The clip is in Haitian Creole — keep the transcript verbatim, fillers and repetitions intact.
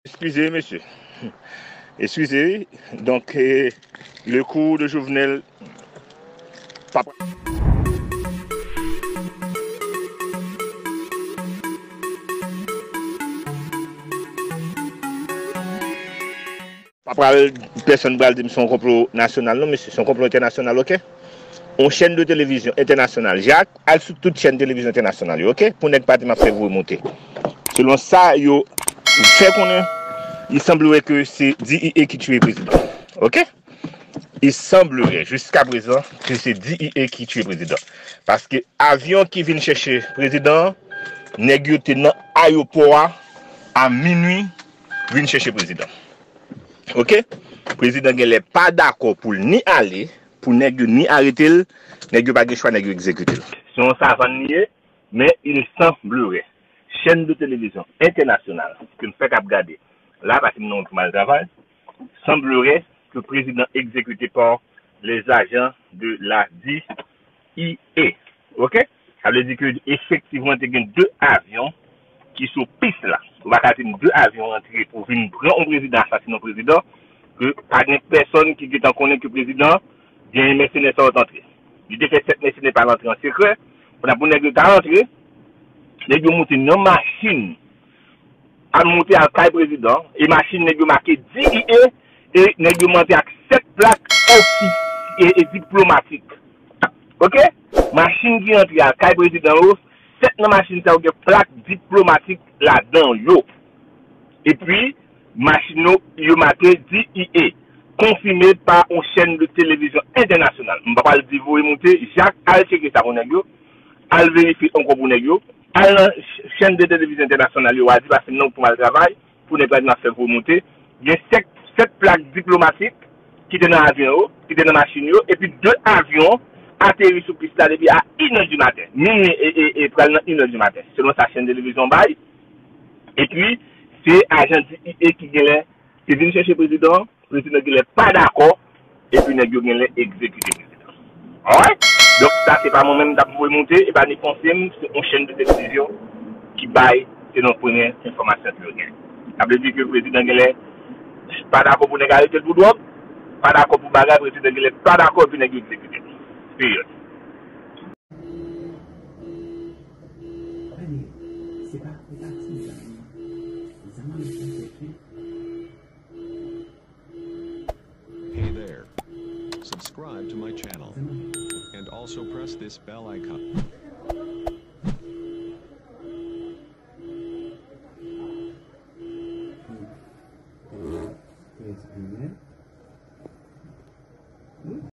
Eskize, mesye. Eskize, wi. Donk, eh, le coup de Jovenel, pa pa pral, pèsonn pral di m se yon konplo nasyonal, non, mesye, se yon konplo entènasyonal, oke? On chèn de televizyon entènasyonal, Jak, al sou tout chèn televizyon entènasyonal yo, oke? Pou nèg pa di m ap fè voye monte. Selon sa yo fè konnen, il semblerait que c'est D E A ki tiye prezidan, oke? Il semblerait, jusqu'à présent, que c'est D E A ki tiye prezidan. Paske avyon ki vin chèche prezidan an, nèg yo te nan ayewopò a, a minui, vin chèche prezidan. Oke? Prezidan genlè pa dakò pou l ni ale, pou nèg yo ni arete l, nèg yo pa gen chwa, nèg yo egzekite l. Se yon savann li ye, men il semblerait. Chèn de televizyon entènasyonal ke m fèk ap gade la, paske m nan wout pou m al travay, semblerait que président exécuté par les agents de la D E A. Oke? Sa vle di ke efektivman te gen de avyon ki sou pis la. Ou pa ka di m de avyon rantre pou vin pran yon prezidan, asasinen yon prezidan, ke pa gen pèsonn ki gentan konnen ke prezidan genyen mèsenè sa yo t antre. Li te fè sèt mèsenè pa l antre an sekrè, pandan pou nèg yo ta antre, nèg yo moute nan machin, al moute al kay prezidan, e machin nèg yo make D E A, e nèg yo monte ak sèt plak ofi-, e, e diplomatik. Oke? Machin ki antre al kay prezidan yo, sèt nan machin sa yo gen plak diplomatik ladan yo. Epi, machin yo, yo make D E A, konfime pa yon chèn de televizyon entènasyonal. M pa pral di voye moute, Jak, al tcheke sa pou nèg yo, al verifye ankò pou nèg yo, al nan ch-, chèn de televizyon entènasyonal yo, w a di paske m nan wout pou m al travay, pou nèg la di m ap fè voye moute. Gen sèt, sèt plak diplomatik ki te nan avyon yo, ki te nan machin yo, epi de avyon ateri sou pis la depi a inè di maten. Minui e, e, e pral nan inè di maten, selon sa chèn televizyon bay. Epi, se ajan D E A ki genlè te vin chèche prezidan an, prezidan genlè pa dakò, epi nèg yo genlè egzekite prezidan. Alright? Donk, sa se pa mwen menm m t ap voye moute, e pa ni panse m, se yon chèn de televizyon ki bay, se nan premye enfòmasyon ke yo gen. Sa vle di ke prezidan genlè pa dakò pou nèg arete l pou dwòg, pa dakò pou bagay, prezidan genlè pa dakò epi nèg yo egzekite l. Peryòd. Hey there. Subscribe to my channel. And also press this bell icon.